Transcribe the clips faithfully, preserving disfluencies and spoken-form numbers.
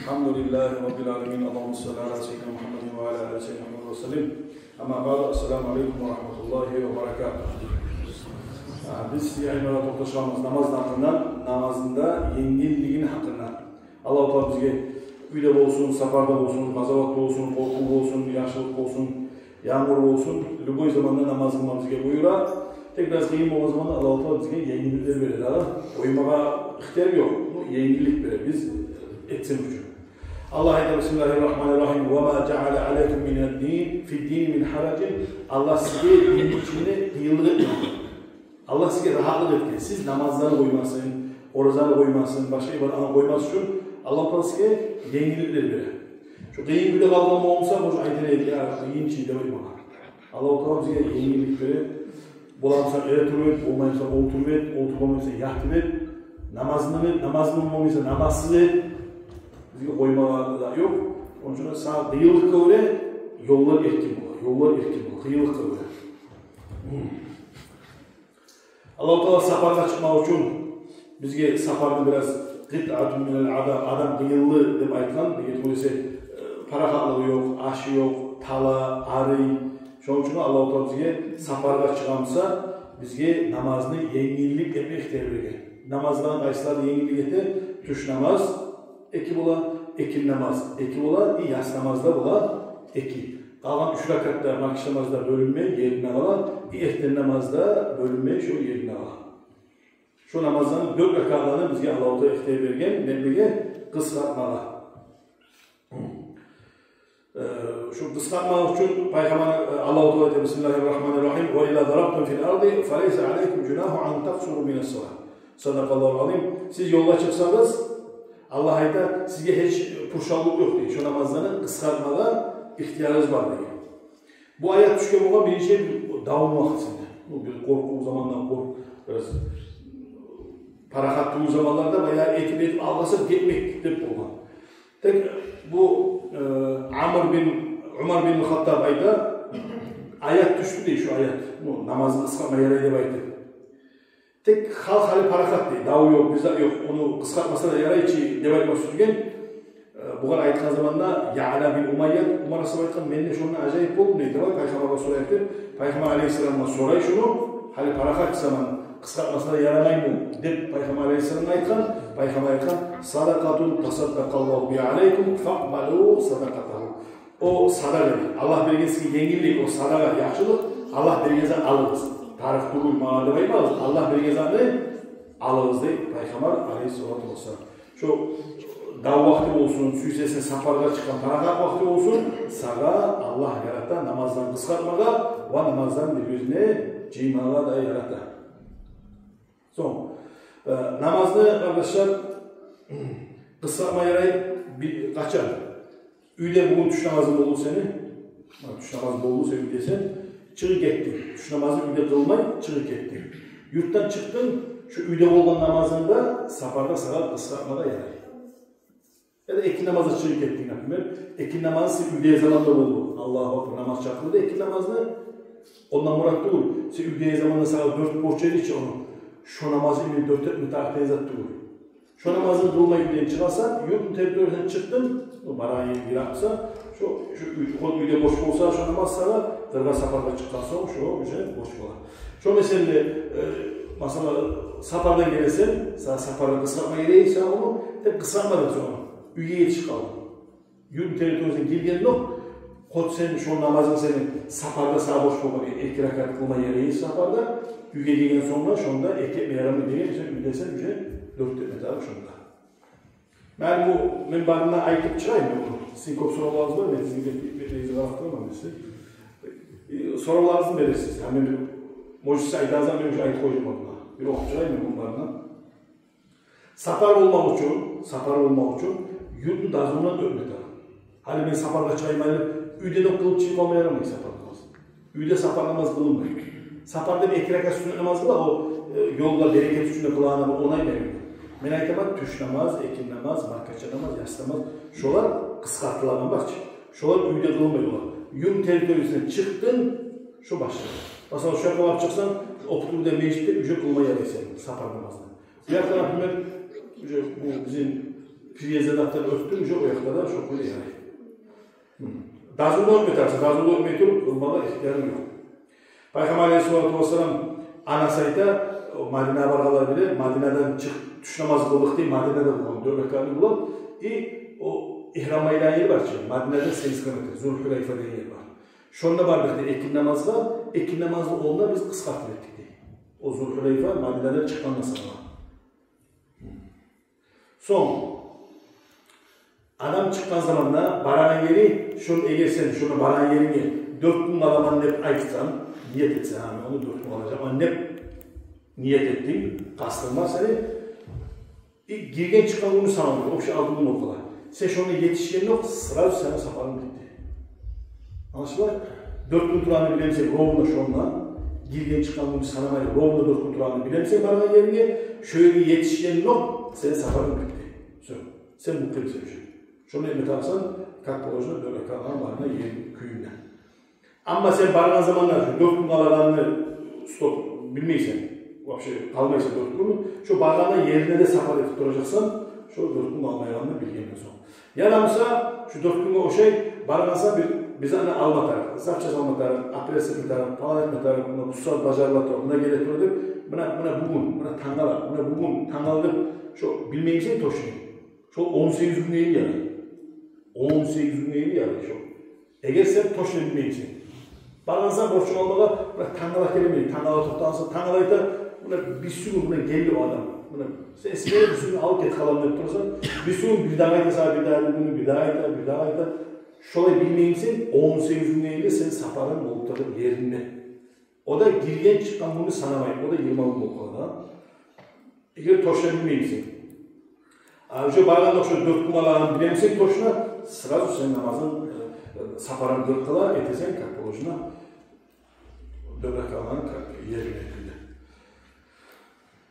الحمد لله رب العالمين. اللهم صل على سيدنا محمد وعلى آل سيدنا محمد وسلم. أما بعد، السلام عليكم ورحمة الله وبركاته. А, биз яйнагъа токъташабыз намазны гьакъындан, намазны да енгиллигини гьакъындан. Аллагьу Таала бизге уьйде болсун, сапарда болсун, къазаватда болсун, къоркъув болсун, яхшылыкъ болсун, янгур болсун, любой заманда намаз къылма бизге буюра. Тек бираз къыйын болгъан заманда Аллагьу Таала бизге енгилликлер бере дагъы. Къоймагъа ихтияр ёкъ, но енгиллик бере биз этсек учун. Аллагь айта: بسم الله الرحمن الرحيم. وما جعل عليكم من الدين، في الدين من حرج. Аллагь сизге динни ичинде къыйынлыкъ этмеген. Аллагь сизге рагьатлыкъ этген. Сиз намазланы къоймасын, оразаны къоймасын, башгъа ибадатланы къоймас учун Аллагьу Таала сизге енгилликлер бере. Шу къыйын кюйде къалгъан болса, шу айтар эди: «Я, къыйын чы», — деп айтмагъа. Аллагьу Таала бизге енгиллик бере. Боламысан эретуруп эт, болмаймысан олтуруп эт, олтуруп болмаймысан ятып эт, намазны эт, намазны болмаймысан намазсыз эт. Бизге къоймагъа да ёкъ. Ону учун сагъа къыйынлыкъгъа гёре ёллар эркин бола, ёллар эркин бола, къыйынлыкъгъа гёре. Аллагьу Таала сапаргъа чыкъмакъ учун бизге сапарны бираз قطعة من العذاب, адам къыйынлы деп айтгъан, неге тюгюл эсе, э, парахатлыгъы ёкъ, ашы ёкъ, тала, арый. Шону учун Аллагьу Таала бизге сапаргъа чыгъамса, бизге намазны енгиллик этме ихтияр берген. Намазланы къайсылары енгиллик эте? Тюш намаз эки бола, экин намаз эки бола, и яс намаз да бола эки. Къалгъан уьч ракат да макиш намазда бёлюнмей, ерине къала, и эртен намаз да бёлюнмей, шо ерине къала. Шо намазланы, дёрт ракатланы бизге Аллагьу Таала ихтияр берген, неге? Къысгъартмагъа. Э, шо къысгъартмакъ учун Пайхаммар, э, Аллагьу Таала айта: بسم الله الرحمن الرحيم. وإذا ضربتم في الأرض فليس عليكم جناح أن تقصروا من الصلاة. صدق الله العظيم. Сиз ёлгъа чыкъсагъыз, Аллагь айта, сизге гьеч пуршавлукъ ёкъ, дей, шо намазланы къысгъартмагъа ихтиярыгъыз бар, деген. Бу аят тюшген болгъан биринчи бир давун вакътисинде. Бу бир къоркъув заманда, къоркъ-, бираз парахат тюгюл заманларда баягъы этип-этип алгъасап гетмек деп болгъан. Тек бу, э, Амр бин, Умар бин Хаттаб айта, аят тюшдю, дей, шу аят. Бу намазны къысгъартма ярай деп айтып. Тек халкъ гьали парахат, дей, дав ёкъ, бир зат ёкъ, ону къысгъартмаса да ярай чы деп айтма сюйген. Э, бугъар айтгъан заманда Яъла бин Умайя, Умар асгьаба айтгъан: «Мен де шондан ажайып болдум», — дей, давай Пайхаммаргъа сорайыкъ деп. Пайхаммар алейгьиссаламгъа сорай шуну, гьали парахат заман, къысгъартмаса да ярамайму деп Пайхаммар алейгьиссаламгъа айтгъан. Пайхаммар айтгъан: «صدقة تصدق الله بها عليكم فاقبلوا صدقته». О садагъа, дей. Аллагь берген сизге енгиллик, о садагъа, яхшылыкъ, Аллагь берген затны алыгъыз. Тарыкъ тюгюл магъа деп айтмагъыз, Аллагь берген затны алыгъыз, дей Пайхаммар алейгьиссалату вассалам. Шо дав вакъти болсун, сюйсенг сапаргъа чыкъгъан парахат вакъти болсун, сагъа Аллагь ярата намазланы къысгъартмагъа ва намазланы бир-бирине жыймагъа да ярата. Сонг, э, намазны, къардашлар, къысгъартма ярай бир къачан? Уьйде бугюн тюш намазынг болду сени. Муна, тюш намаз болду сени, уьйдесен, чыгъып гетдинг. Тюш намазынг уьйде къылмай, чыгъып гетдинг. Юртдан чыкъдынг, шу уьйде болгъан намазынгны да сапарда сагъа къысгъартма да ярай. Яда экинни намазына чыгъып гетдинг, например. Экинни намазы сен уьйде заманда болду. Аллагьу акбар, намаз чакъырды экинни намазына. Ондан мурат тюгюл, сен уьйде заманда сагъа дёрт борч эди чи ону, шо намазны мен дёрт этме тарыкъ деген зат тюгюл. Шо намазны къылмай уьйден чыгъасан, юртну территориясындан чыкъдынг, ну, барагъан ерингни йыгъып къойса, шо, шо уьй, уьйде борч болса, шо намаз сагъа къыргъа сапаргъа чыкъгъан сонг, шо уже борч бола. Шо, масала, э, масала, сапардан гелесен, са-, сапарны къысгъартма герек сагъа ону, тек къысгъартмадынг сонг, уьйге етишип къалдынг. Юртну территориясына гиргендокъ, хоть сен шо намазынг сени сапарда сагъа борч болгъан эки ракат къылма ярай сапарда, уьйге гелген сонг да шонда эки этме ярамай деген, сен уьйдесен уже дёрт этме тарыкъ шонда. Мен бу, мен барына айтып чыгъайым мен муну. Сизин кёп соравларыгъыз бар, мен сизин бет-, бетине къарап турман мен сизин. Э, соравларыгъызны берерсиз. Гьа, мен бир, может, сиз айтагъан, мен уже айтып къояжакъман муну. Бир охуп чыгъайым мен муну барына. Сапар болмакъ учун, сапар болмакъ учун юртну дазусундан оьтме тарыкъ. Гьали мен сапаргъа чыгъайым деп, уьйден де къылып чыгъып къалма ярамай сапар намазны. Уьйде сапар намаз къылынмай. Сапарда бир эки ракат сюннет намаз къыла, о, э, ёлда берекет учун деп къылагъан, ону айтмайман. Мен айтаман, тюш намаз, экинни намаз, маркача намаз, яссы намаз. Шолар къысгъартылагъан бар чы. Шолар уьйде къылынмай бола. Юртну территориясындан чыкъдынг, шо башлана. Масала, шо якъгъа барып чыкъсанг, Оптурда межитде уже къылма ярай сен сапар намазны. Бу якъда, например, уже бу бизин Приезд де оьтдюнг, уже о якъда да шо кюйде ярай. Гьм. Дазулда оьтме тарыкъсан, дазулда оьтмей туруп къылмагъа ихтиярынг ёкъ. Пайхаммар алейгьиссалату вассалам, Анас айта, о Мадинагъа баргъанлар биле, Мадинадан чыкъ, тюш намаз къылдыкъ дей, Мадинада къылгъан, дёрт ракатны къылып, и о игьрам айлайгъан ер бар чы, Мадинадан сегиз километр, Зулхулайфа деген ер бар. Шонда бардыкъ дей экинни намазгъа, экинни намазны орнуна биз къысгъартып этдик дей. О Зулхулайфа Мадинадан чыкъгъангъа санала. Сонг, адам чыкъгъан заманда барагъан ери, шону эгер сен шону барагъан еринге дёрт гюн къаламан деп айтсанг, ният этсенг, гьа, мен ону дёрт гюн къалажакъман деп ният этдинг, къастынг бар сени, и гирген-чыкъгъан гюнню санамай, общий алты гюн болуп къала. Сен шонда етишгенокъ, сразу сени сапарынг битди. Англашыла? Дёрт гюн турагъанны билемисен, ровно шонда, гирген-чыкъгъан гюнню санамай, ровно дёрт гюн турагъанны билемисен барагъан еринге, шо ерге етишгенокъ, сени сапарынг битди. Всё. Сен мукъимсен уже. Шону этме тарыкъсан, как положено, дёрт ракатны барына, ерин, кююнде. Амма сен баргъан заманда шо дёрт гюн къалагъанны, стоп, билмейсен, вообще къалмайсан дёрт гюн, шо баргъан ерине де сапар этип туражакъсан, шо дёрт гюн къалмайгъанны билгенден сонг. Яда буса, шо дёрт гюнге ошай баргъансан, бир, биз аны алма тарыкъ, запчас алма тарыкъ, отрез этме тарыкъ, палан этме тарыкъ, муна бу сагьат бажарыла тура, муна геле тура деп, муна, муна бугюн, муна тангала, муна бугюн тангала деп, шо билмеймисен точно. Шо он сегиз гюнге ерли ярай. Он сегиз гюнге ерли ярай шо. Эгер сен точно билмеймисен. Баргъансан борчунг алмагъа, бираз тангала гелмей, тангала токътагъансан, тангала айта, муна бирисигюн, муна гелди о адам. Муна сен эсинге бирисигюн алып гетип къаламан деп турасан, бирисигюн бирдагъы айта сагъа, бирдагъы гюн, бирдагъы айта, бирдагъы айта. Шолай билмеймисен, он сегиз гюнге ерли сен сапарынг болуп тура еринде. О да гирген-чыкъгъан гюнню санамай, о да йигирма гюн болуп къала да. Эгер точно билмеймисен. А уже баргъанда шо дёрт гюн къалагъанны билемисен точно, сразу сен намазынг, э, э, сапарынг дёрт къала, этесен, как положено, дёрт ракатны, как, ерине кюйде.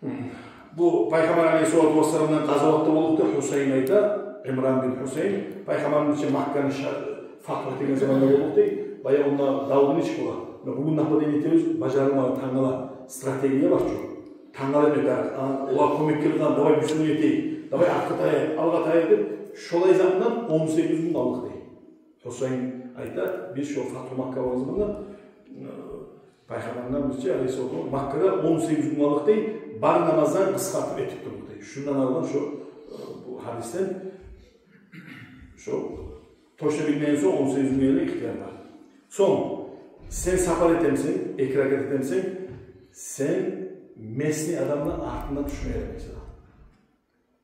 Гьм. Бу Пайхаммар алейгьиссалату вассаламдан къазаватда болдукъ дей, Гьусейин айта, Имран бин Гьусейин, Пайхаммарны ичи Макканы ша-, фатгь этеген заманда болдукъ дей, баягъы онда давну нечик бола. Муна бугюн нападение этебиз, бажарылмагъан, тангала, стратегия бар чы. Тангала этме тарыкъ, а, олар кёмекге гелген, давай бусурман этейик, давай артгъа таяйыкъ, алгъа таяйыкъ деп, шолай затдан он сегиз гюн къалдыкъ дей. Гьусейин айта, биз шо фатгьу Макка болгъан заманда, э, Пайхаммардан бирче, алейгьиссалату вассалам, Маккада он сегиз гюн къалдыкъ дей, бар намаздан къысгъартып этип турдукъ дей. Шундан алгъан шо, э, бу гьадисден, шо точно билмейген сонг, он сегиз гюн ерли ихтияр бар. Сонг, сен сапар этемисен, эки ракат этемисен, сен местный адамны артына тюшме ярамайсан.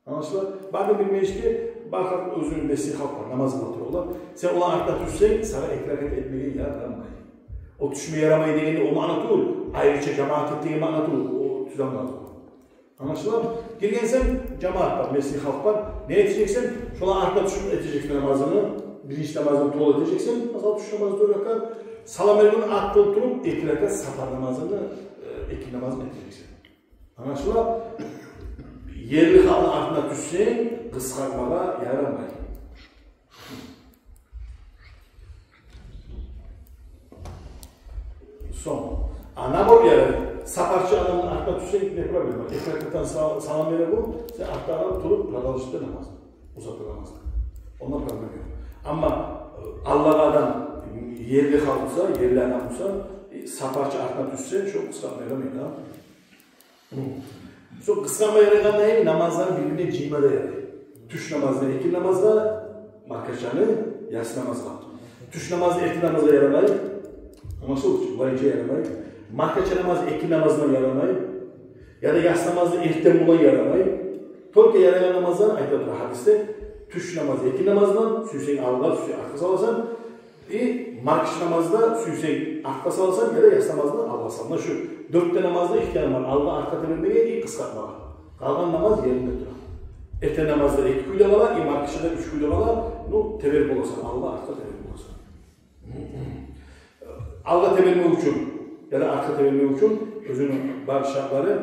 Англашыла? Бардынг бир межитге, бар халкъ, оьзюню местный халкъ бар, намаз къыла тура олар. Сен оланы артына тюшсенг, сагъа эки ракат этмеге ярамай. О тюшме ярамай дегенде о маъна тюгюл, айрыча жамаат эт деген маъна тюгюл, о тюз англашыла. Англашыла? Гиргенсен, жамаат бар, местный халкъ бар. Не этежексен? Шоланы артына тюшюп этежексен намазынгны, биринчи намазынгны толу этежексен, масала, тюш намазы дёрт ракат, салам бергенде атылып туруп, эки ракат сапар намазынгны, э, эки намазынгны этежексен. Англашыла? Ерли халкъны артына тюшсенг, къысгъартмагъа ярамай. Сонг, а наоборот, яни, сапарчы адамны артына тюшсенг, не проблема? Эки ракатдан са-, салам бере бу, сен артда къалып туруп, продолжить эте намазны, узата намазны. Онда проблема ёкъ. Амма, э, алдагъы адам, ерли халкъ буса, ерли адам буса, э, сапарчы артына тюшсе, шо къысгъартма ярамай да. Сонг къысгъарма ярайгъан да, намазланы бир-бирине жыйма да ярай. Тюш намазны экинни намазгъа, маркачаны яссы намазгъа. Тюш намазны эртен намазгъа ярамай. Англашылды чы, булайча ярамай. Маркача намазны экинни намазына ярамай. Яда яссы намазны эртен булан ярамай. Только ярайгъан намазлар айта тура гьадисде. Тюш намазны экинни намазына, сюйсенг алгъа, сюйсенг артгъа саласан. И маркача намазда сюйсенг артгъа саласан, яда яссы намазда алгъа саласан. Муна шу дёрт де намазда ихтияр бар: алгъа, артгъа тебермеге и къысгъартмагъа. Къалгъан намаз еринде тура. Эртен намазда эки кюйде къала, и маркачада уьч кюйде къала. Ну, теберип боласан, алгъа, артгъа теберип боласан. Алгъа тебермек учун яда артгъа тебермек учун оьзюню бар шартлары.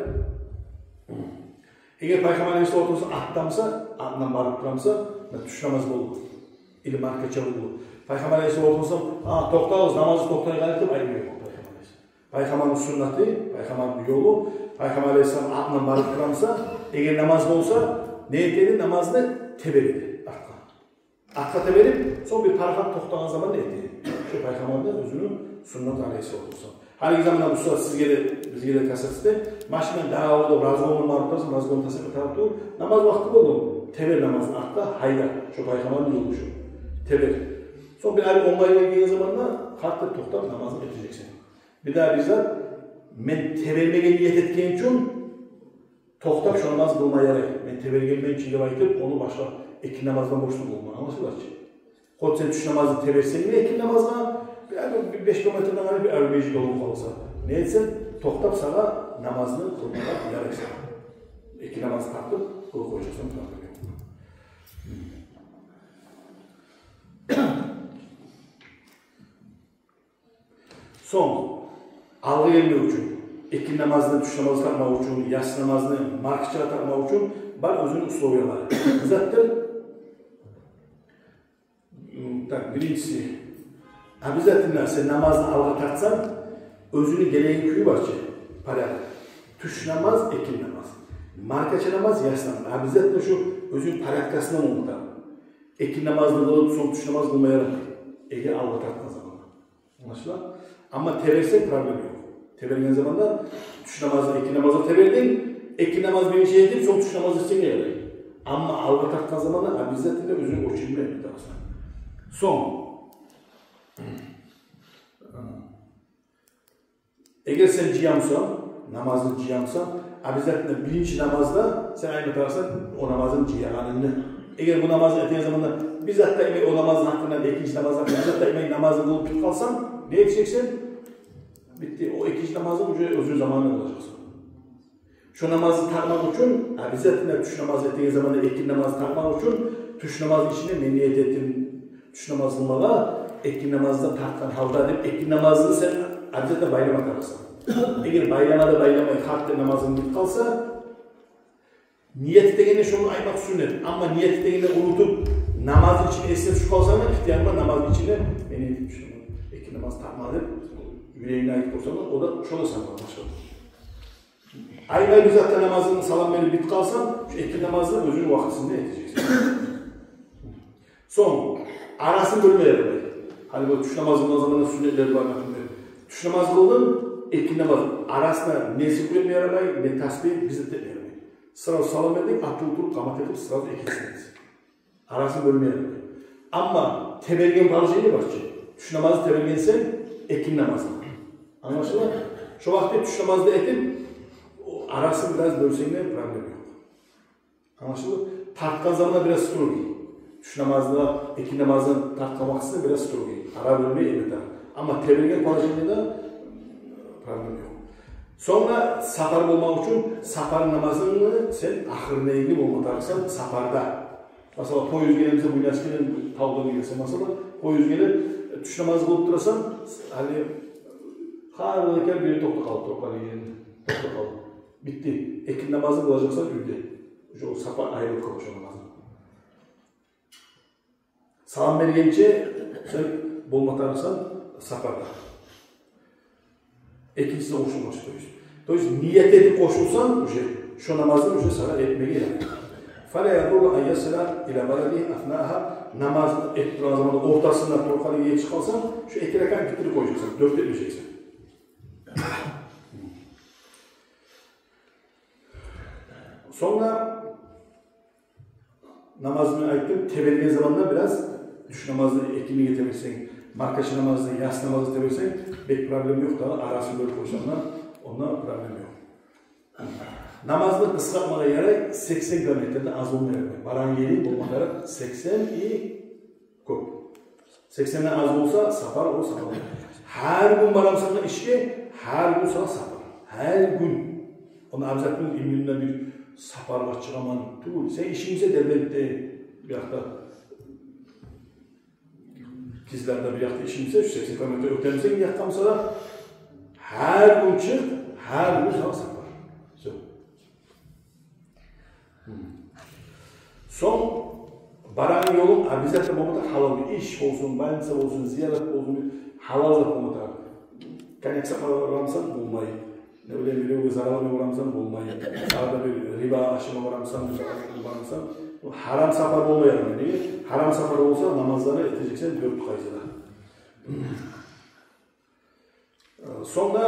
Эгер Пайхаммар алейгьиссалату вассалам атда буса, атындан барып тура буса, муна тюш намаз болду. Или маркача болду. Пайхаммар алейгьиссалату вассалам: «А, токътагъыз, намазны токътагъыз», — деп айтмай Пайхаммар алейгьиссалам. Пайхаммарны суннаты, Пайхаммарны ёлу, Пайхаммар алейгьиссалам атындан барып тура буса, эгер намаз болса, не этеди? Намазны тебереди артгъа. Артгъа теберип, сонг бир парахат токътагъан заманда эте. Шо Пайхаммарны оьзюню суннаты алайгьиссалату вассалам. Гьалиги заманда бу сагьат сизге де, бизге де касается, машинаны дагъы алда разгонну барып турасан, разгонну тасама тарыкъ тюгюл. Намаз вакъти болду. Тебер намазны артгъа, гьайда. Шо Пайхаммарны ёлу шо. Тебер. Сонг бир ай онгай гелген заманда къарт деп токътап намазны этежексен. Бир дагъы бир зат, мен тебермеге ният этген учун токътап шо намазны къылма ярай. Мен тебергенмен чи деп айтып, ону башгъа экинни намаздан борчлу болма. Англашыла чы? Хоть сен тюш намазны теберсенг де экинни намазгъа, бир, бир беш километрден къарай бир арбежи ёлу къалса. Не этсенг, токътап сагъа намазны къылмагъа ярай сагъа. Экинни намазны тартып къылып къояжакъсан, проблема ёкъ. Сонг, алгъа гелмек учун, экинни намазны тюш намазгъа тартмакъ учун, яссы намазны маркачагъа тартмакъ учун бар оьзюню условиялары. Затдыр, м, так, биринчиси, обязательно сен намазны алгъа тартсанг, оьзюню гелеген кюю бар чы, порядок. Тюш намаз, экинни намаз. Маркача намаз, яссы намаз. Обязательно шо оьзюню порядкасында болма тарыкъ. Экинни намазны къылып, сонг тюш намаз къылма ярамай. Эгер алгъа тартгъан заманда. Англашыла? Амма теберсенг, проблема ёкъ. Теберген заманда тюш намазны экинни намазгъа тебердинг, экинни намаз биринчи этип, сонг тюш намаз этсенг де ярай. Амма алгъа тартгъан заманда обязательно оьзюнг очередьине этме тарыкъсан. Сонг, эгер сен жыямсан, намазны жыямсан, обязательно биринчи намазда сен айтма тарыкъсан о намазны жыягъанынгны. Эгер бу намазны этеген заманда бир зат да этмей, о намазны гьакъындан, экинчи намазны гьакъындан бир зат да этмей, намазны къылып битип къалсанг, не этежексен? Битди. О экинчи намазны уже оьзюню заманында къылажакъсан. Шо намазны тартмакъ учун, обязательно тюш намазны этеген заманда экинни намазны тартмакъ учун, тюш намазны ичине мен ният этдим тюш намаз къылмагъа, экинни намазны тартгъан гьалда деп, экинни намазны сен обязательно байлама тарыкъсан. Эгер байлама да байламай, къарт деп намазынг битип къалса, ният этегенде шону айтмакъ сюннет. Амма ният этегенде унутуп, намазны ичине эсинге тюшюп къалса, ихтиярынг бар намазны ичине мен ният этдим тюш намаз, экинни намазны тартма деп, юрегингде айтып къойсанг, о да, шо да санала башгъа. Айтмай бир зат да намазынг салам берип битип къалсанг, шо экинни намазны оьзюню вакътисинде этежексен. Сонг, арасын бёлме ярамай. Гьали бу тюш намаз къылгъан заманда сюннетлер бар, например. Тюш намаз къылдынг, экинни намаз. Арасына не зикру этме ярамай, не тасбигь, бир зат этме ярамай. Сразу салам бердинг, атылып туруп, къамат этип, сразу экинни этесен. Арасын бёлме ярамай. Амма теберген положение бар чы. Тюш намазны тебергенсен, экинни намазны. Англашыла? Шо вакъти тюш намазны этип, о арасын бираз бёлсенг де проблема ёкъ. Англашыла? Тартгъан заманда бираз строгий. Тюш намазны, экинни намазны тартгъан вакътисинде бираз строгий. Ара бёлмей этме тарыкъ. Амма теберген положениеде проблема ёкъ. Сонг да сапар болмакъ учун сапар намазынгны сен ахырына ерли болма тарыкъсан сапарда. Масала, поезд геле буса, Буйнакскиден, тавдан гелсе, масала, поезд геле, тюш намазны къылып турасан, гьали гьар бир ерде токътап къалды, токътап къалды. Битди. Экинни намазны къылажакъсан уьйде. Шо сапар айрылып къалды шо намазны. Салам бергенче сен болма тарыкъсан сапарда. Экинчисине къошулмакъ учун, то есть. То есть ният этип къошулсанг, уже шо намазны уже сагъа этмеге ярай. Фала ядурру ан ясила ила баладигьи аснаагьа, намазны этип турагъан заманда ортасында туруп къалып етишип къалсанг, шо эки ракаат битирип къояжакъсан, дёрт этмежексен. Сонг да намазны айтдым, теберген заманда бираз, тюш намазны экинниге теберсенг, маркача намазны, яссы намазны теберсенг, бек проблема ёкъ дагъы, арасын бёлюп къойсанг да, онда проблема ёкъ. Намазны къысгъартмагъа ярай, сексен километрден аз болма ярай. Барагъан еринг болма тарыкъ сексен и кёп. Сексенден аз болса, сапар, о сапар. Гьар гюн барамысан да ишге, гьар гюн сагъа сапар. Гьар гюн. Ону обязательно именно бир сапаргъа чыгъаман тюгюл. Сен ишинг буса Дербентде, бир якъда, Кизлярда бир якъда ишинг буса, сексен километр оьтемисен, бир якъда буса да, гьар гюн чыкъ, гьар гюн сагъа сапар. Всё. Сонг барагъан ёлунг обязательно болма тарыкъ гьалал бир иш болсун, больница болсун, зиярат болсун, гьалал зат болма тарыкъ. Коньяк сатма барамысан, болмай. Не билейим, биревге зарал берме барамысан, болмай. Арада бир риба ашама барамысан, бир зарал берме барамысан, Гьарам сапар болмай ярамай. Неге? Гьарам сапар болса, намазланы этежексен дёрт къайсы да. Сонг да,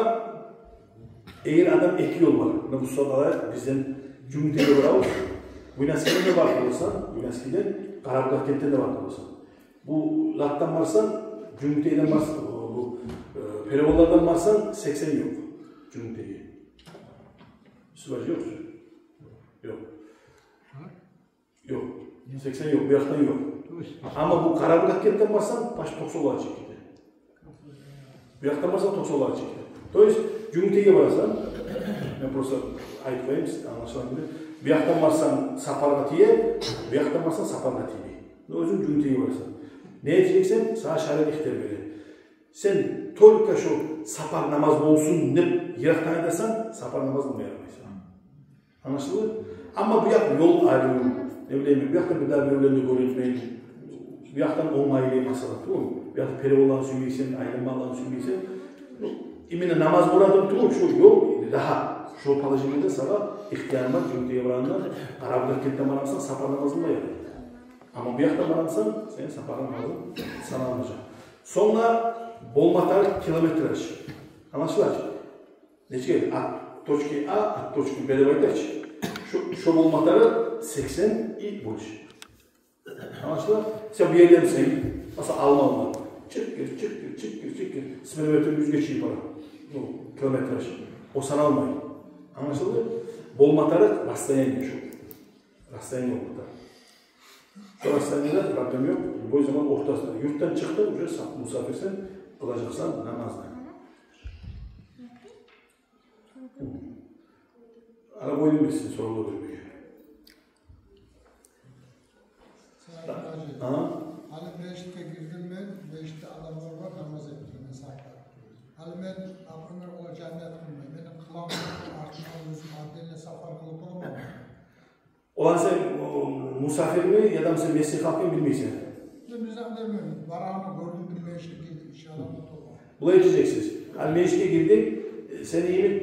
эгер адам эки ёл бар. Муна бу сонг алайыкъ, бизден Жюнгютейге барабыз. Буйнакскиден де барып боласан, Буйнакскиден, Къарабудагъгентден де барып боласан. Бу затдан барсанг, Жюнгютейден барсанг, бу, э, переваллардан барсанг, сексен ёкъ Жюнгютейге. Сюваж ёкъ чу. Ёкъ. Ёкъ. Сексен ёкъ, бу якъдан ёкъ. Амма бу Къарабудагъгентден барсанг, почти токъсангъа чыгъып гете. Бу якъдан барсанг, токъсангъа чыгъып гете. То есть, Жюнгютейге барасан, мен просто айтып къояйым, сиз англашылгъан кюйде. Бу якъдан барсанг, сапаргъа тие, бу якъдан барсанг, сапаргъа тиймей. Но оьзюнг Жюнгютейге барасан. Не этежексен, сагъа шариат ихтияр бере. Сен только шо сапар намаз болсун деп йыракъдан айтасан, сапар намаз къылмай ярамайсан. Англашылды? Амма бу якъ ёл айрылгъан. Не билейим, бу якъда бир дагъы биревлени де гёрмеймен. Бу якъдан онгайлы масала тюгюл. Бу якъда перевалланы сюймейсен, айрылмакъланы сюймейсен. Именно намаз мурадым тюгюл, шо ёл дагъы. Шо положениеде сагъа ихтиярынг бар, Жюнгютейге барагъанда, Къарабудагъгентден барамысан, сапар намаз къылмай ярамай. Амма бу якъдан барамысан, сени сапар намазынг саналмажакъ. Сонг да болма тарыкъ километраж. Англашыла чы? Нече? От точки А, от точки Б деп айта чы. Шо, шо болма тарыкъ сексен и больше. Англашыла? Сен бу ердемисен, масала, Алма-Ала. Чыкъ гир, чыкъ гир, чыкъ гир, чыкъ гир. Сиперметр юзге чейин бара. Ну, километраж. О саналмай. Англашылды? Болма тарыкъ расстояние шо. Расстояние болма тарыкъ. Шо расстояниеде проблема ёкъ. Любой заман ортасында. Юртдан чыкъдынг, уже са-, мусапирсен, къылажакъсан намазны. Ана бойдум битсин, соруулар бермеге. Саид гьажи, а? Гьали межитге гирдим мен, межитде адамлар бар, намаз этип тура мен сагьатда. Гьали мен, например, олар жамият къылмай, мени къыламан, артына оьзюм отдельно сапар къылып боламан. Олар сен, о, мусапирми, яда сен местный халкъмы, билмейсен? Мен, биз де билмейбиз. Барагъанны гёрдюм, бир межитге гирдим, иш адамлар толгъан. Булай этежексиз. Гьали межитге гирдинг, э, сени йимик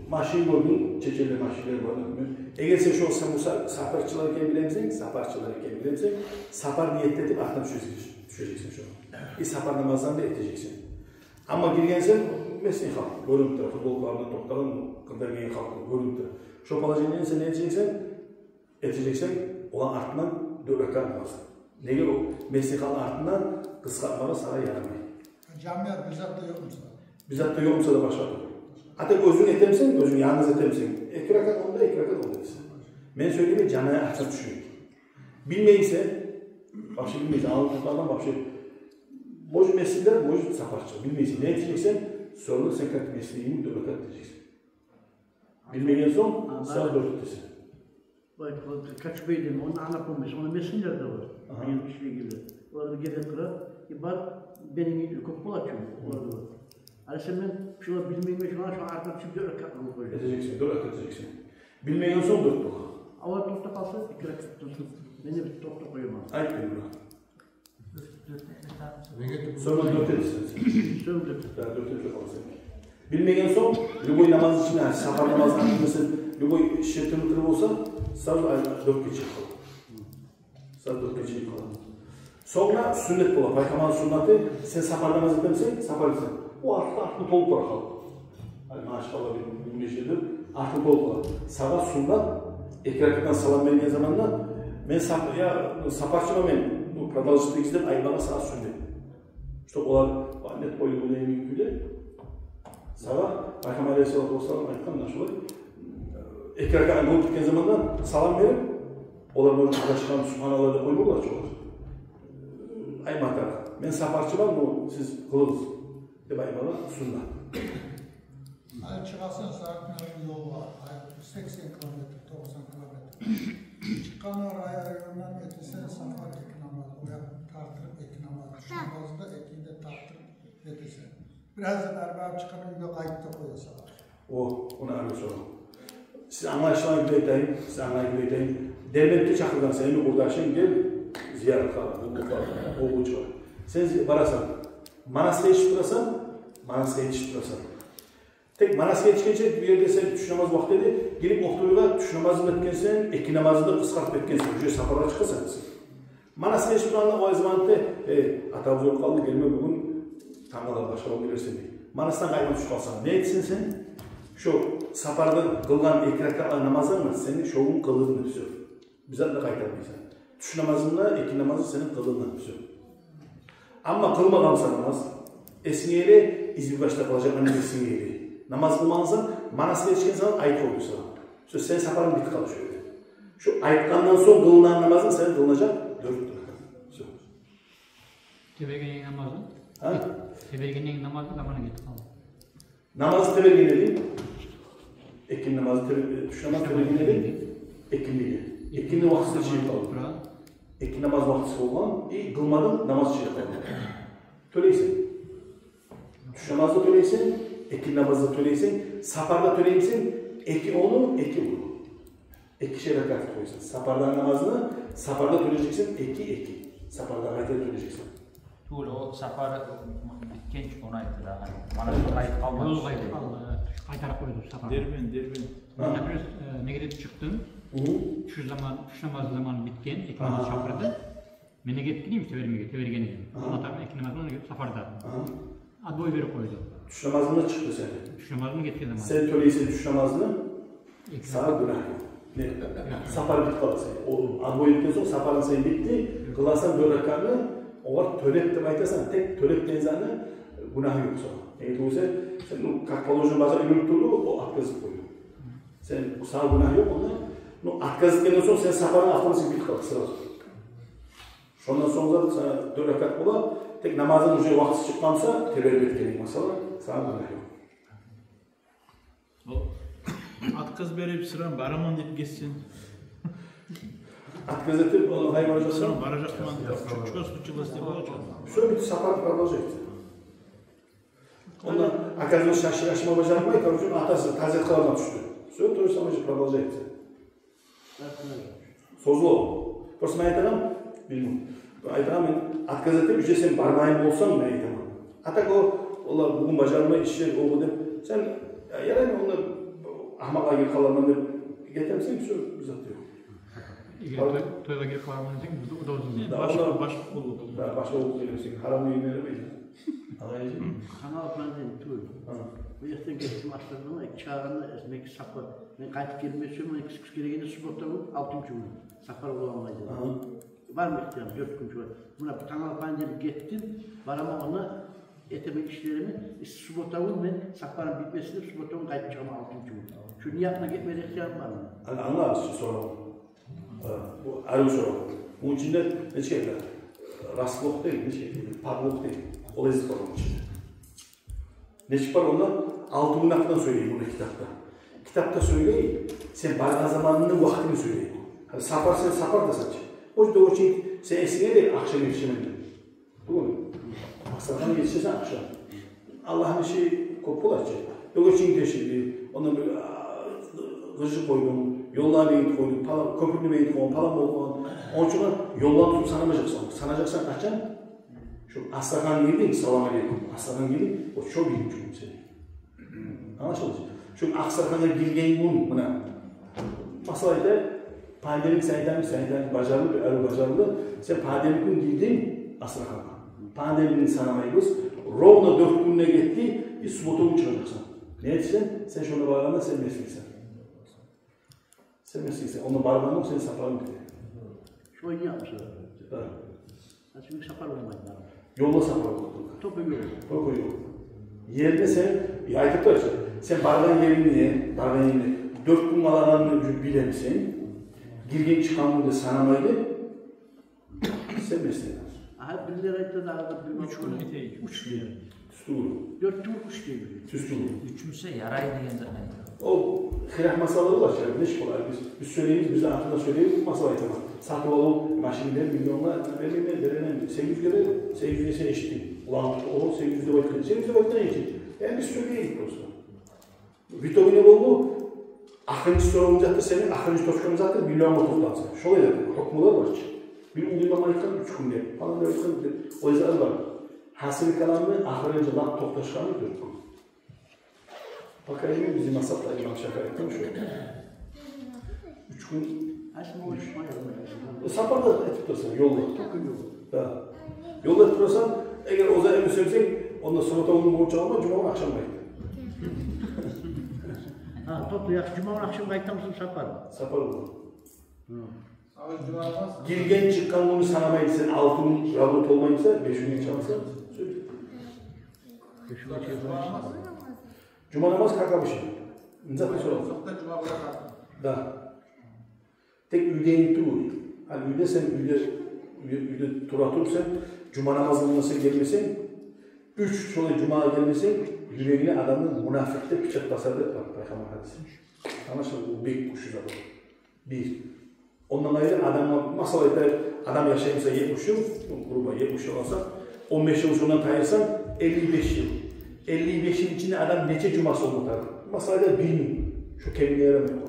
машин гёрдюнг, чеченлер машинлер бар, билмеймен. Эгер сен шо, сен муса-, сапарчылар экенин билемисен, сапарчылар экенин билемисен, сапар ниет этип, артына тюшежексиз, тюшежексен шо. И сапар намаздан да этежексен. Амма гиргенсен, местный халкъ, гёрюнюп тура, футболкаларында токътагъан, къырда гелген халкъ гёрюнюп тура. Шо положениеде сен не этежексен? Этежексен, оланы артындан дёрт ракаат намаз. Неге о местный халкъны артындан къысгъартмагъа сагъа ярамай. Жамият бир зат да ёкъ буса? Бир зат да ёкъ буса да башгъа тюгюл. Гьатта оьзюнг этемисен, оьзюнг янгыз этемисен, эки ракаат онда, эки ракаат онда этесен. Мен сёйлеймен, жамият артына тюшмей. Билмейсен, вообще билмейсен, алып тутардан вообще. Может, местныйлер, может, сапарчы. Билмейсен, не этежексен, сорну сен как местный йимик дёрт ракаат этежексен. Билмеген сонг, сразу дёрт этесен. Бай, вот, Качубей деген, ону ана помнишь, ону местныйлер де бар. Агьа. Мени ишге геле. Олар да геле къыра, и бар, мени кёп бола чы, олар да бар. Гьали сен мен, шулар билмеймен, шулар, шулар артына тюшюп, дёрт ракаат къылып къояжакъ. Этежексен, дёрт ракаат этежексен. Билмеген сонг дёрт бола. Олар токътап къалса, эки ракаат токътап. Мен де бир токътап къояман. Айт, бир. Сонг дёрт этесен. Сонг дёрт. Да, дёрт этип къаласан. Билмеген сонг, любой намаз ичинде, сапар намазы ичинде, любой ширкин къылып болса, сразу дёртге чыгъып къала. Сразу дёртге чыгъып къала. Сонг да сюннет бола, пайхаммарны сюннети, сен сапар намаз этемисен, сапар этсенг, о артда, артда толуп бара халкъ. Ай, машалла, бир, бир нече деп, артда толуп бара. Сагъа сюннет, эки ракаатдан салам берген заманда, мен сап-, я, сапарчыман мен, ну, продолжить этигиз деп айтмагъа сагъа сюннет. Чтоб олар, ва, нет, ой, ойлайман кюйде. Сагъа Пайхаммар алейгьиссалату вассалам айтгъан да шолай. Эки ракаат къылып битген заманда салам берип, олар, может, къурдашгъан, субгьаналлагь деп къоймагъанлар чы олар. Айтма тарыкъ. Мен сапарчыман, но сиз къылыгъыз деп айтмагъа суннат. Гьали чыгъасан сагьатына ёлгъа, ай, сексен километр, токъсан километр. Чыкъгъанлар ай райондан этесен, сапар эки намаз, оян тартдырып эки намаз, тюш намазы да экини де тартдырып этесен. Бираз да бери барып чыгъып, уьйге къайтып да къоясан. О, ону ари сорав. Сиз англашылгъан кюйде айтайым, сиз англайгъан кюйде айтайым. Дербентге чакъыргъан сени къурдашынг, гел зияратгъа, къуллукъгъа, къуллукъчугъа. Сен зи-, барасан, Манасгъа етишип турасан, Манасгъа етишип турасан. Тек Манасгъа етишгенче, бу ерде сен тюш намаз вакъти эди, гирип Октойгъа тюш намазын да этгенсен, экинди намазын да къысгъартып этгенсен, уже сапаргъа чыкъгъансан сен. Манасгъа етишип тургъанда, о заманда, э, атабыз оьлюп къалды, гелме, бугюн тангала башгъа гюн гелерсен, дей. Манасдан къайтма тюшюп къалсанг, не этесен сен? Шо сапарда къылгъан эки ракатлы намазынг бар, сени шо гюн къылынды, всё. Бир зат да къайтармайсан. Тюш намазынг да, экинди намазынг сени къылынды, всё. Амма къылмагъансан намаз, эсинге геле, избирбашда къылажакъ, аны эсинге геле. Намаз къылмагъансан, Манасгъа етишгенсен, айт къойду сагъа. Всё, сени сапарынг битип къалды шо ерде. Шо айтгъандан сонг къылынагъан намазынг сени къылынажакъ дёрт ракат. Всё. Теберген намазы? А? Теберген намазы заманы гетип къалды. Намазы теберген эди. Экинди намазы тебер-, тюш намазы теберген эди. Экиндиге. Экинди вакътиси чыгъып къалды. Экинди намаз вакътиси болгъан, и къылмадынг, намаз чыгъып къалды. Тёлейсен. Тюш намазны тёлейсен, экинди намазны тёлейсен, сапарда тёлеймисен, эки ону, эки ону. Экишер ракат къоясан. Сапарда намазны, сапарда тёлежексен, эки, эки. Сапарда къайта тёлежексен. Тюгюл, о сапар битгенче ону айтды да, гьали. Мана шо къайтып къалмады. Ёл къайтып къалды, къайтарып къойду сапар. Дербент, Дербент. Гьа. Например, э, неге де чыкъдынг? Гьы. Тюш заман, тюш намаз заманы битген, экинди намаз чакъырды. Мен неге этгенмен, тебермеге, теберген эдим. Гьа. Алла Таала экинди намазны сапарда. Гьа. Отбой берип къойду. Тюш намазынг да чыкъды сени. Тюш намазынг гетген заман. Сен тёлейсен тюш намазны, сагъа гюнагь ёкъ. Не? Сапар битип къалды сени. О отбой этген сонг сапарынг сени битди. Къыласан дёрт ракатны, огъар тёлеп деп айтасан, тек тёлеп деген затны гюнагь ёкъ сагъа. Неге тюгюл эсе, сен, ну, как положено, бажарып юрюп турду, о отказ этип къойду. Сен, сагъа гюнагь ёкъ онда. Ну, отказ этгенден сонг сени сапарынг автоматически битип къалды сразу. Шондан сонг да сагъа дёрт ракат бола, тек намазынг уже вакътиси чыкъгъан буса, теберип этгенинг, масала, сагъа гюнагь ёкъ. О, отказ берип, сразу бараман деп гетсенг. Отказ этип, ону къайда баражакъсан? Сразу баражакъман деп, чё, чё случилось деп бола чё? Всё, битди, сапар продолжается. Онда, оказывается, шашып-шашма бажармай, короче, атасы таз этип къалма тюшдю. Всё, то же самое же продолжается. Созулуп. Просто мен айтаман, билмеймен. Айтаман мен, отказ этип, уже сен бармайын болсанг, мен айтаман. А так о, олар бугюн бажармай, иши, о деп, сен, я, ярай, мен онда ахмакълагъа гирип къаларман деп гетемисен, всё, бир зат ёкъ. Эгер той-, тойгъа гирип къаларман десенг, бизде о да узун. Да, башгъа, олар башгъа къуллукъ. Да, башгъа къуллукъ этесен, гьарам уьйге бермейсен. Алай эсе. Тангала понедельник тюгюл. Гьа. Бу эртен гетдим, аслардан эки чыгъагъанда, эсиме гелди сапар. Мен къайтып гелме сюемен, эки кюс гелегенде суббота гюн, алтынчы гюн. Сапар бола алмайды. Агьа. Бармы ихтиярым, дёрт гюн чыгъар. Муна бу тангала понедельник гетдим, бараман онда, этемен ишлеримни. Суббота гюн мен сапарым битмесин деп, суббота гюн къайтып чыгъаман алтынчы гюн. Шу ниятына гетмеге ихтиярым бармы? Ана, ана, сиз сорагъан. Гьа, бу арив сорав. Муну ичинде нечик айта? Растлыкъ дей, нечик айта? Парлыкъ дей. Ол эзип баргъан ичинде. Нечик бар онда? Алты гюн гьакъындан сёйлей муну китапда. Китапда сёйлей, сен баргъан заманны, вакътини сёйлей. Гьали сапар, сен сапардасан чы. О ерде очень сен эсинге геле, ахшам етишемен деп. Тюгюлмю? Астраханьгъа етишесен ахшам. Аллагьны иши кёп бола чы. Бёгечинг тешилди, ондан бир, а, къыжып къойдунг, ёлланы бегитип къойдунг, палан, кёпюрню бегитип къойдунг, палан болуп къалгъан. Ону учун ёлланы тутуп санамажакъсан. Санажакъсан къачан? Шу Астраханьгъа гирдинг, салам алейкум, Астраханьгъа гирдинг, о шо биринчи гюн сени. Англашылды? Шу Астраханьгъа гирген гюн, муна, масала айтайыкъ, понедельник сен айтаман, сен айтаман, бажарылды, бир арив бажарылды. Сен понедельник гюн гирдинг Астраханьгъа. Понедельникни санамайбыз. Ровно дёрт гюн де гетди, и суббота гюн чыгъажакъсан. Не этесен? Сен шонда баргъанда сен меслисен. Сен меслисен. Онда баргъанда сен сапарынг битди. Шолай не япмыш? Да. А сизин сапар болмайды, бармы? Ёлда сапар болмайды. Тёпе ёл. Тёпе ёл. Ерде сен, я, айтып къойчу, сен баргъан ерингни, баргъан ерингни дёрт гюн къалагъанын уже билемисен, гирген чыкъгъан гюн де санамайды, сен меслисен. Агьа, бирлер айта да, арада бир... Уьч гюн битейик, уьч гюн. Тюз тюгюл. Дёрт гюн, уьч гюн. Тюз тюгюл. Уьч гюн буса ярай деген зат мен. О хилаф масъалалар бар чы, нечик болар? Биз, биз сёйлейбиз, биз артында сёйлейбиз, масала айтаман. Сатып алыв машинлер миллионлар бермеймен, беремен, сегиз юз бере, сегиз юз десе эшитдинг. Улан, о сегиз юз деп айтгъан, сегиз юз деп айтгъан эшит. Энди биз сёйлейик просто. В итоге не болду? Ахырынчы соравунг затдыр сени, ахырынчы точканг затдыр, миллионгъа токъталса. Шолай да гьукмулар бар чы. Бир уллу имам айтгъан уьч гюн деп, палан деп айтгъан деп, о затлар бар. Гьасили каламны ахырынчы лап токъташгъаны дёрт гюн. Пока эми бизин мазгьабда имам Шафии айтгъан шо. Уьч гюн. Ачма уьч гюн. Э, сапарда этип турасан, ёлда. Только ёлда. Да. Ёлда этип турасан, эгер оза эми сюйсенг, онда суббота гюн болгъунча къалма, жума гюн ахшам къайт. Гьа, токъта, яхшы, жума гюн ахшам къайтамысыз сапар? Сапар булан. Гьы. Гирген-чыкъгъан гюнню санамай сен, алты гюн жабылып толмай буса, беш гюнге чыгъарса, сёз. Беш гюнге чыгъарса. Жума намаз, как обычно. Низатны сорап. Да. Тек уьйден тюгюл. Гьали уьйде сен, уьйде, уьйде, уьйде тура туруп сен, жума намазына сен гелмесенг, уьч шолай жумагъа гелмесенг, юрегине адамны мунафикъ деп печать басар деп бар, пайхаммар гьадиси. Англашылды, о бек гючлю зат о. Бир. Ондан къайры адамгъа, масала айтайыкъ, адам яшай буса етмиш йыл, грубо, етмиш йыл алсакъ, он беш йыл шондан тайдырсанг, элли беш йыл. Элли беш йыл ичинде адам нече жумасы болма тарыкъ? Масала айтайыкъ, бир минг. Шо кемине ярамай къой.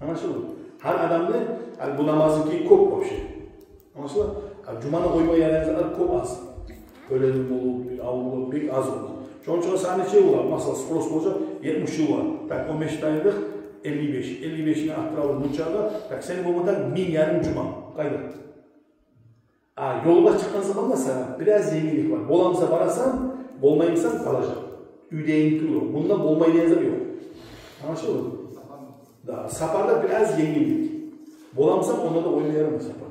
Англашылды? Гьар адамны, гьали бу намазныки кёп вообще. Англашыла? А жуманы къоймагъа ярайгъан затлар кёп аз. Оьлени болуп, бир аврувлар бек аз бола. Шону учун сагъа нече бола? Масала, спрос болажакъ, етмиш йыл бар. Так, он беш тайдырдыкъ, элли беш. Элли бешни арттырабыз мунчагъа. Так, сени болма тарыкъ минг ярым жума. Къайда? А ёлгъа чыкъгъан заманда сагъа бираз енгиллик бар. Боламыса барасан, болмаймысан къалажакъ. Уьйден тюгюл о. Мунда болмай деген зат ёкъ. Англашылды? Да, сапарда бираз енгиллик. Боламысан, онда да къойма ярамай сапар.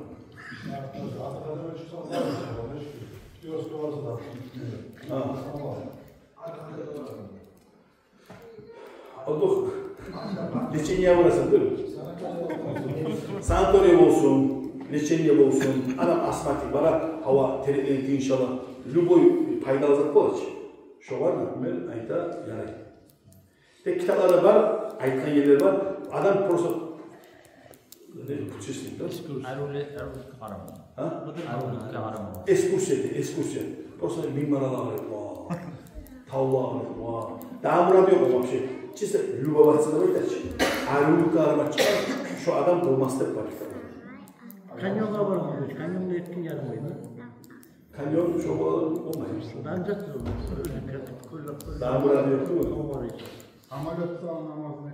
Гьа. Отдых. Лечение барасан, дюр. Санаторий болсун, лечение болсун. Адам астматик бара, гьава терекден тынч ала. Любой пайдалы зат бола чы. Шогъар, например, айта, ярай. Тек китапларда бар, айтгъан ерлер бар. Адам просто, не, путешествие, да? Экскурсия. Арив, арив къарама. А? Арив къарама. Экскурсия де, экскурсия. Просто минг марал къарай, вау. Тавлар къарай, вау. Дагъы мурады ёкъ вообще. Чисто любоваться деп айта чы. Арив къарама чыкъгъан, шо адам болмас деп бар. Каньонгъа баргъан, каньонда этген ярамаймы? Каньон шо болмай. Дагъы мурады ёкъ тюгюл. Самолётда намазны.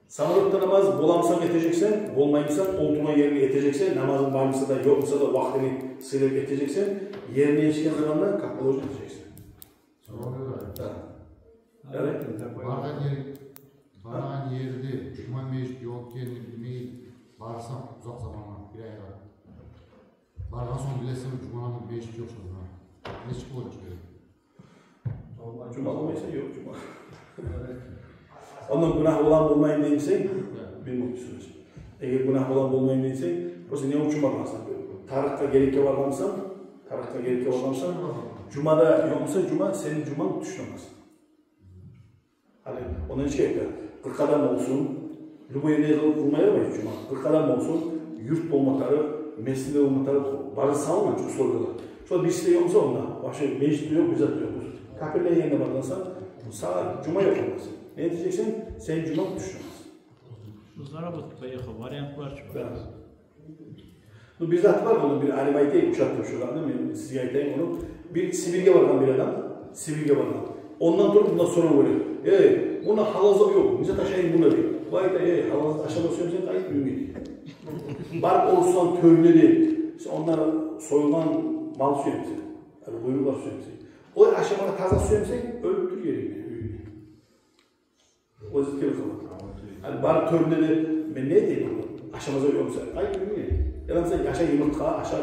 Самолётда намаз боламысан этежексен, болмаймысан олтургъан еринге этежексен, намазынг бармыса да, ёкъмуса да, вакътини сыйлап этежексен, ерине етишген заманда, как положено, этежексен. Сорав бар. Да. Ярай. Баргъан ер, баргъан ерде жума межит ёкъ экенин билмей барсам, узакъ замандан, бир айгъа. Баргъан сонг билесен, жума межит ёкъ шонда. Нечик болур экен? Жума болмайса, ёкъ жума. Ондан гюнагь болам болмайым деймисен, бир минут сюресин. Эгер гюнагь болам болмайым деймисен, просто не учун баргъансан? Тарыкъгъа, герекге баргъансан, тарыкъгъа, герекге баргъансан, жумада ёкъмуса жума, сени жуманг тюш намаз. Гьали, ондан нечик айта? Къыркъ адам болсун, любой ерде къылып болмай жума. Къыркъ адам болсун, юрт болма тарыкъ, межит де болма тарыкъ, бары салынгъан условиялар. Шо бириси де ёкъмуса онда, вообще межит де ёкъ, бир зат да ёкъ. Капирлени ерине баргъансан, сагъа жума ёкъ болмас. Не этежексен? Сени жуманг тюш намаз. Шу заработка, поехал, вариант бар чы. Да. Ну, бир зат бар, ону бир алим айтайым, ушатдым шуланы, мен сизге айтайым ону. Бир Сибирьге баргъан бир адам, Сибирьге баргъан. Ондан туруп мунда сорав бере. «Эй, мунда гьалал зат ёкъ, не зат ашайым мунда?» — дей. Бу айта: «Эй, гьалал зат ашама сюемсен, къайт уьюнге. Бар орусдан тёрюне де, сен онда сойгъан мал сюемсен, къуйрукълар сюемсен. Ой, ашамагъа таза сюемсен, оьлюп тур ерингде, уьюнгде». Оьзю тилев къала. Гьали бар тёрюне де, мен не дейим ону? Ашама зат ёкъ буса, къайт уьюнге. Яда буса аша йымыртгъа, аша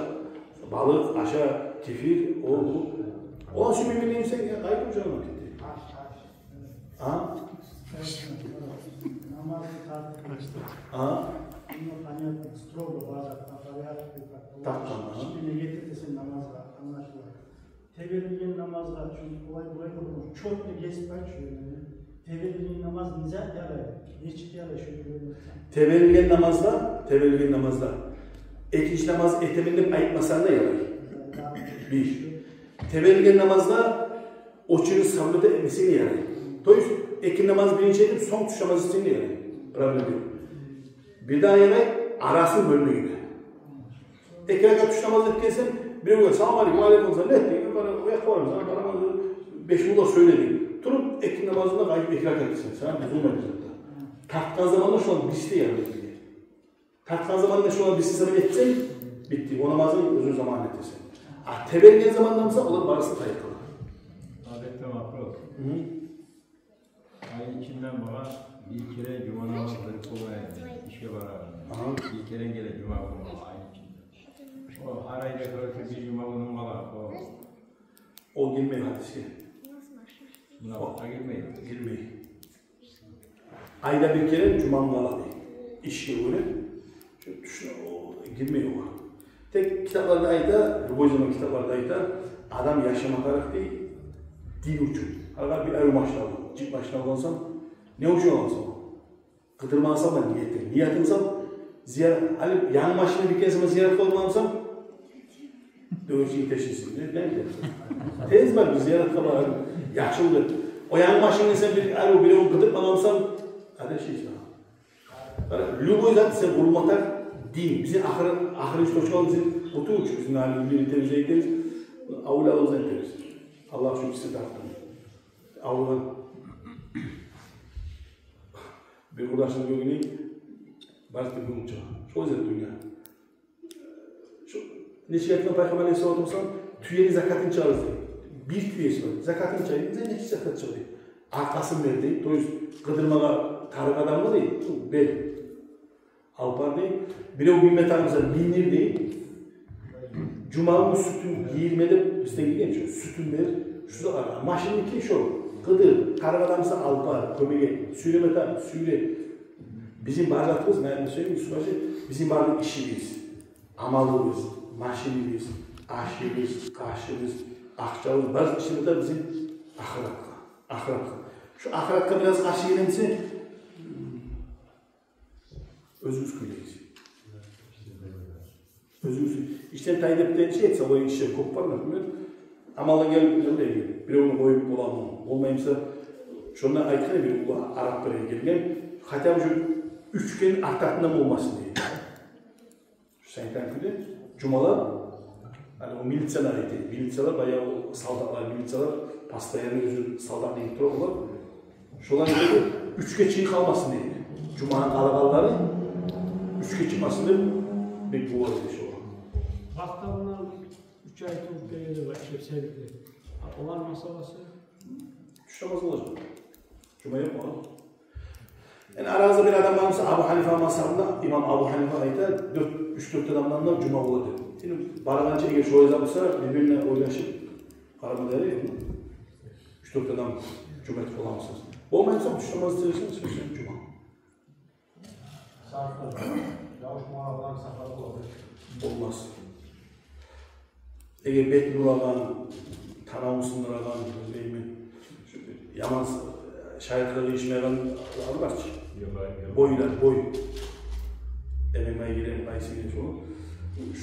балыкъ, аша кефир, о, бу. Ону сюймеймен деймисен, я, къайт уьюнге, гьали. А? Намазны тартып. А? Ну, понятно, строго бара, по порядку, как положено. Тартгъан, а? Ишде не гетир десенг намазгъа, англашыла. Теберилген намазгъа, чюнки булай-булай да болур. Чётный гезип айтчы, теберилген намаз не зат ярай? Нечик ярай шо теберилген? Теберилген намазда, теберилген намазда экинчи намаз этемен деп айтмасанг да ярай. Да, да. Бир. Теберилген намазда очередь соблюдать этмесенг де ярай. То есть, экинчи намаз биринчи этип, сонг тюш намаз этсенг де ярай. Проблема ёкъ. Бир дагъы ярай, арасын бёлмегенде. Эки ракаат тюш намаз этгенсен, биревге «Салам алейкум», «Алейкум салам» этдинг, бара, о якъгъа барамыз, ана барамыз, беш буллар сёйлединг. Туруп, экинни намазында къайтып эки ракаат этесен, сагъа бузулмай бир зат да. Тартгъан заманда шоланы бириси де ярай бизге. Тартгъан заманда шоланы бириси сагъа этсенг, битди. О намазны оьзюнг заманында этесен. А тебереген заманда буса, олар барысы тайып къала. Адетде вопрос. Гьы. Айны ичинде магъа бир керен жума намаз къылып болмаймы? Ишге бараман. Агьа. Бир керен геле жума гюню айны ичинде. О гьар айда, короче, бир жума гюню къала. О. О гирмей гьадисге. Муна о гирмей. Гирмей. Айда бир керен жума къала дей. Ишге гёре. Шу тюшюне о гирмей огъар. Тек китапларда айта, любой заман китапларда айта, адам яшама тарыкъ дей дин учун. Гьали бир арив машин алдынг, джип машин алгъансан, не учун аласан? Къыдырмагъа салма ниятынг. Ниятынг сал, зия-, гьали янгы машинни бир керен зияратгъа бармагъансан, дёгерчи тешинсин. Не, не, не? Тез бар, бир зияратгъа бар, яхшы болур. О янгы машинге сен бир арив биревню къыдыртмагъансан, адашырсан. Любой зат сен къурулма тарыкъ дин. Бизин ахыр, ахырынчы точкабыз бизин къуту учун, бизин алимлер этебиз, этебиз, авлияларыбыз этебиз. Аллагь учун сизин тарыкъдан. Авругъан. Бир къурдашыбыз бир гюн бар эди, бир гюн чыгъа. Шолай зат дюнья. Шу нечик айтгъан Пайхаммар алейгьиссалату вассалам, тюени закатын чыгъарыгъыз дей. Бир тюеси бар. Закатын чыгъарыгъыз дей, нечик закат чыгъа дей. Аркъасын бер дей. То есть къыдырмагъа тарыкъ адамгъа дей, бер. Алып бар дей. Бирев минме тарыкъ буса миндир дей. Жумагюн сютюн гийирме деп бизде гийген чы. Сютюн бер. Шу сагъа машинники шо. Къыдыр, тарыкъ адам буса алып бар, кёмек эт. Сюйреме тарыкъ, сюйре. Бизин бар затыбыз, мен сёйлейим, Юсуп гьажи, бизин барлыкъ ишибиз, амалыбыз, машинибиз, ашыбыз, къашыбыз, акъчабыз, бар ишибиз де бизин ахыратгъа. Ахыратгъа. Шу ахыратгъа бираз къаршы гелемисе, оьзюгюз кюйлейсиз. Оьзюгюз. Ишден тай деп де шей этсе, олай ишлер кёп бар, например. Амалдан гелип, не билейим, биревню къоюп боламы, болмаймыса, шонда айтгъан бир уллу арап бир гелген, хотя бы уьч керен артындан болмасын дей. Шу санитарный кюйде жумалар, гьали о милициялар эте, милициялар, баягъы о солдатлар, милициялар постоянно оьзю солдат этип тура олар. Шолар эте де уьчге чейин къалмасын дей. Жуманы къалагъанлары уьчге чыкъмасын деп бек бола эди шолар. Вакътисинде уьч ай туруп гелгенлер бар, ишлеп себепли. А олар масъаласы? Тюш намаз болажакъ. Жума ёкъ магъа. Энни арагъызда бир адам бар буса, Абу Ханифа мазгьабында, имам Абу Ханифа айта, дёрт, уьч-дёрт адамдан да жума бола деп. Энни баргъанча, эгер шолай зат буса, бир-бирине ойлашып къарама да ярай. Уьч-дёрт адам жума этип боламысыз? Болмай буса, тюш намаз этесен, сен жума. Сагьат, явуш магъа сагьат бола. Болмас. Эгер бетин урагъан, танавун сындырагъан, билмеймен, яман шариатгъа къыйышмайгъан зат бар чы. Ёгъа, ёгъа. Бойлар, бой. Эмен бай гирен, бай сиген шо.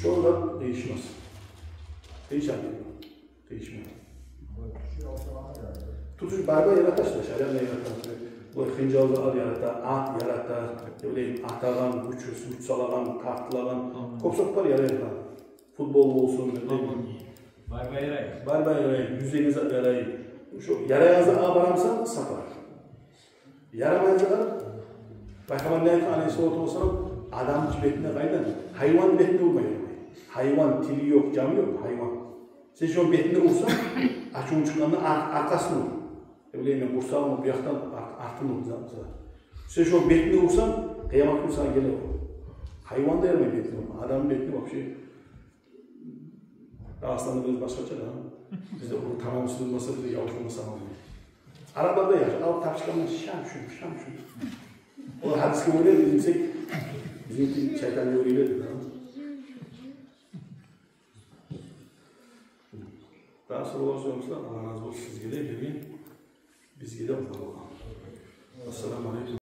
Шо зат къыйышмас. Къыйышмай. Къыйышмай. Тутуш бар-бар ярата, шариат да ярата. Бу хынжал да ярата, ат ярата, не билейим, атагъан, уч, уч салагъан, тартылагъан. Кёп зат бар ярата. Футбол болсун, не билейим. Бар-бар ярай. Бар-бар ярай, юзеген зат ярай. Шо ярайгъан затгъа барамысан, сапар. Ярамайгъан зат. Пайхаммар не айтгъан, алейгьиссалату вассалам, адамны бетине къайдан? Гьайванны бетине урма ярамай. Гьайван, тили ёкъ, жаны ёкъ, гьайван. Сен шону бетине урсанг, ачувунг чыкъгъанда ар-, аркъасын ур. Не билейим мен, къурсагъын ур, бу якъдан ар-, артын ур, за-, за. Сен шону бетине урсанг, къыямат гюн сагъа геле о. Гьайван да ярамай бетине урма, адамны бетине вообще. Дагъыстанда бираз башгъача да, бизде о тамам сюрюлмесе, бизде явуш болмаса, амал. Арапларда яхшы, алып тапчыкъ алма, шам-шум, шам-шум. Олар гьадисге гёре, биз десек, бизинки шайтангъа гёре деп, да. Дагъы соравлар, сорасалар, Аллагь рази болсун сизге де, гелген, бизге де, Аллагь. Ассаламу алейкум.